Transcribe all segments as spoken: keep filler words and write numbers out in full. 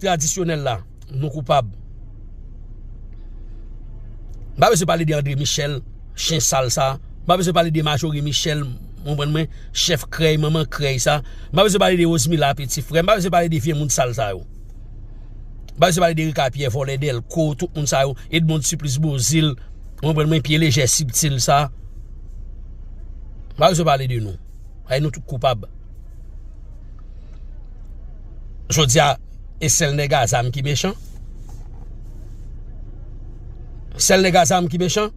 tradisyonèl la, nou koupab. M pa bezwen pale de André Michel, chen sal sa. M pa bezwen pale de Majorie Michel, w konprann mwen, chèf krèy, manman krèy sa. M pa bezwen pale de Rosemila, piti frè. M pa bezwen pale de vye moun sal sa yo. M pa bezwen pale de Rika Pyè, vòlè dèlko, tout moun sa yo, Edmonde Supplice Beauzile, w konprann mwen, pye lejè sibtil sa. M pa bezwen pale de nou. Ay, nou tout koupab. Jodi a, e sèl nèg a zam ki mechan? Sèl nèg a zam ki mechan?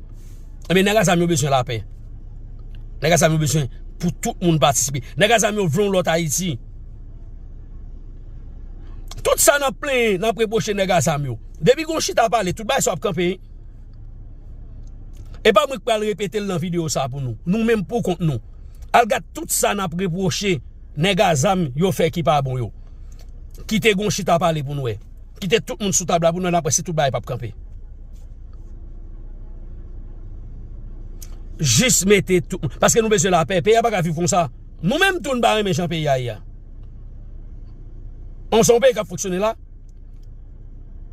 Ebyen, nèg a zam yo bezwen lapè. Nèg a zam yo bezwen pou tout moun patisipe. Nèg a zam yo vle yon lòt Ayiti. Tout sa n ap plenyen, n ap repwoche nèg a zam yo. Depi gon chita pale, tout bagay sa ap kanpe. E pa mwen k pral repete l nan videyo sa pou nou. Nou menm pou kont nou. Al gad tout sa n ap repwoche nèg a zam yo fè ki pa bon yo. Kite gon chita pale pou n wè. Kite tout moun sou tab la pou n wè, n ap wè si tout bagay p ap kanpe. Jis mete tout moun. Paske nou bezwen lapè. Peyi a pa ka viv konsa. Nou menm tou, n pa renmen jan peyi a ye a. An, se yon peyi k ap fonksyone la.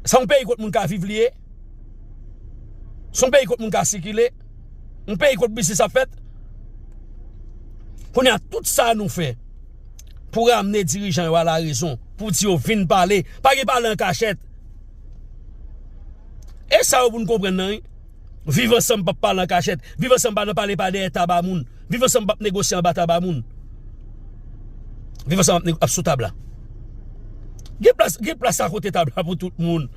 Se yon peyi kot moun ka viv li ye. Se yon peyi kot moun ka sikile. Yon peyi kot biznis ap fèt. Kounye a, tout sa nou fè pou ramne dirijan yo a larezon, pou di yo vin pale. Pa gen pale an kachèt. E sa yo pou n konprann nan, wi. Viv ansanm p ap pale an kachèt. Viv ansanm pa nan pale pa dèyè taba moun. Viv ansanm p ap negosye anba taba moun. Viv ansanm ap, ap sou tab la. Gen plas, gen plas akote tab la pou tout moun.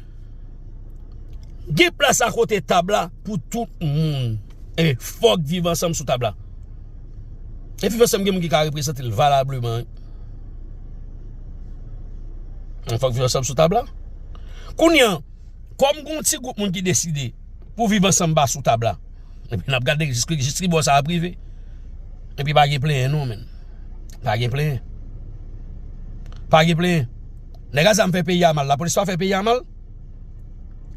Gen plas akote tab la pou tout moun. E fòk viv ansanm sou tab la. E viv ansanm gen moun ki ka reprezante l valableman, wi. Fòk viv ansanm sou tab la. Kounye a, kòm gon ti gwoup moun ki deside pou viv ansanm pa sou tab la, epi n ap gade jis, jis tribò sa ap rive. Epi pa gen plenyen non, menn. Pa gen plenyen. Pa gen plenyen. Nèg a zam fè peyi a mal, lapolis pa fè peyi a mal.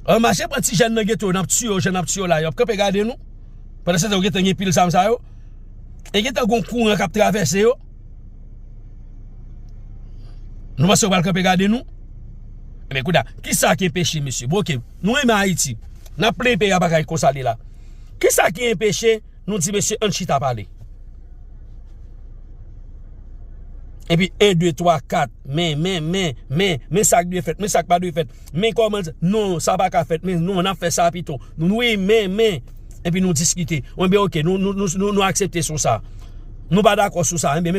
An mache pran ti jèn nan geto, n ap tiye yo, jan n ap tiye yo la, y ap kanpe gade nou. Pandan se tan yo gentan gen pil zam sa yo. E gentan gon kouran k ap travèse yo. Nou panse yo pral kanpe gade nou? Ebyen, kounye a, kisa ki enpeche, mesye? Bon, oke, nou renmen Ayiti. N ap plenyen peyi a pa ka ret konsa li la. Kisa ki enpeche nou di, mesye, ann chita pale? Epi, en, de, twa, kat, men, men, men, men, men sa k dwe fèt, men sa k pa dwe fèt, men kòman, non, sa pa ka fèt, men non, n ap fè sa pito. Nou, wi, men, men. Epi nou diskite. Ebyen, oke, nou, nou, nou, nou, nou aksepte sou sa. Nou pa dakò sou sa. Ebyen,